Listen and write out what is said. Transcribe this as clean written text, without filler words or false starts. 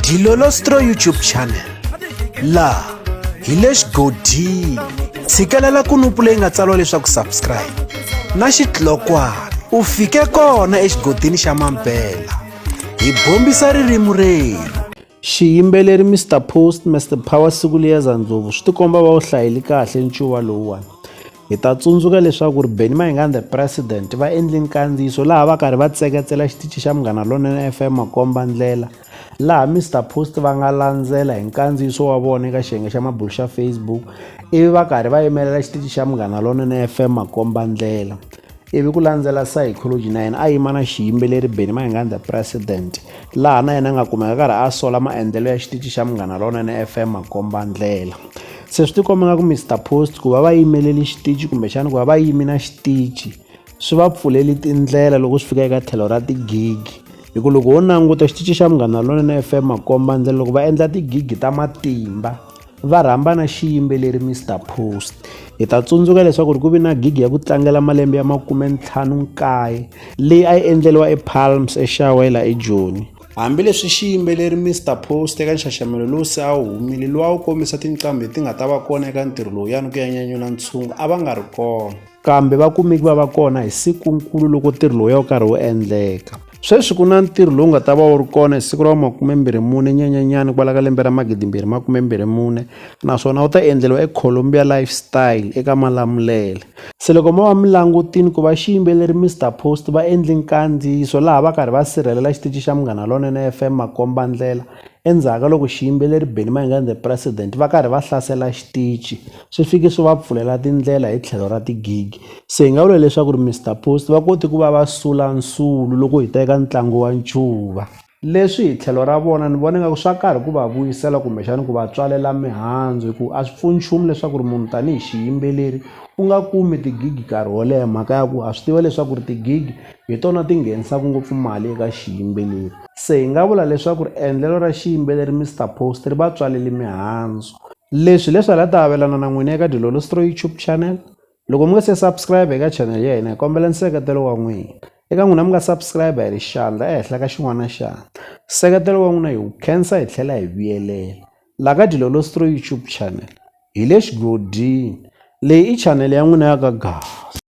Dilolostro YouTube channel laha hi le xigodini tshikelela kunupu leyi nga tsariwa leswaku subscribe na xitlokwana u fike kona exigodini xa mampela hi bombisa ririmi rerhu. Xiyimbeleri Mister Post, Mister Power Sikuliyeza Ndlovu swi tikomba va wu hlayile kahle ncuva lowuwani. Hi ta tsundzuka leswaku ri Benny Mayengani the President va endle nkandziyiso laha va karhi va tseketsela xitichi xa Munghana Lonene FM makomba ndlela laha Mister Post va nga landzela hi nkandziyiso wa vona eka xiyenge xa mabulo xa Facebook ivi va karhi va yimelela xitichi xa Munghana Lonene FM makomba ndlela ivi ku landzela Psychology na yena a yima na xiyimbeleri Benny Mayengani the President laha na yena a nga kumeka karhi a sola maendlelo ya xitichi xa Munghana Lonene FM makomba ndlela. Se swi tikomba nga ku Mister Post ku va va yimeleli xitichi kumbexana ku va va yimi na xitichi swi va pfuleli tindlela loko swi fika eka tlhelo ra tigigi hi ku loko ho languta xitichi xa Munghana Lonene FM makomba ndlela loko va endla tigigi ta matimba va rhamba na xiyimbeleri Mister Post hi ta tsundzuka leswaku ri ku vi na gigi ya ku tlangela malembe ya 59 leyi a yi endleriwa ePalms eXawela eJoni. Hambileswi xiyimbeleri Mister Post eka nxaxamelo lowu se a wu humile lowu a wu kombisa tinqambi leti nga ta va kona eka ntirho lowuyani ku ya nyanyula ntshungu a va nga ri kona kambe va kumeki va va kona hi sikunkulu loko ntirho lowuya wu karhi wu endleka. Sweswi ku na ntirho lowu nga ta va wu ri kona hi siku ra 24 Nyenyenyani kwala ka lembe ra 2024 naswona wu ta endleriwa eColumbia Lifestyle eka Malamulele. Se loko mo va mi langutini ku va xiyimbeleri Mister Post va endli nkandziyiso laha va karhi va sirhelela xitichi xa Munghana Lonene FM makombandlela endzhaku ka loko xiyimbeleri Benny Mayengani The President va karhi va hlasela xitichi swi fike swi va pfulela tindlela hi tlhelo ra tigigi se hi nga vula leswaku ri Mister Post va kote ku va va sula nsulu loko hi ta eka ntlangu wa ncuva. Leswi hi tlhelo ra vona ni vona ingaku swa karhi ku va vuyisela kumbexana ku va tswalela mihandzu hi ku a swi pfuni nchumu leswaku ri munhu tanihi xiyimbeleri u nga kumi tigigi nkarhi wo leha mhaka ya ku ha swi tiva leswaku ri tigigi hi tona ti nghenisaka ngopfu mali eka xiyimbeleri se hi nga vula leswaku ri endlelo ra xiyimbeleri Mister Post ri va tswalele mihandzu. Leswi hi leswi a la ta avelana na n'wina eka Dilolostro YouTube channel. Loko mi nga se subscribe eka channel ya hina hi kombela nseketelo wa n'wina. Eka n'wina mi nga subscribe hi ri xandla ehenhla ka xin'wana xandla. Nseketelo wa n'wina hi wu khensa hi tlhela hi vuyelela. La ka Dilolostro YouTube channel hi le xigodini. Leyi i channel ya n'wina ya ka Gaza.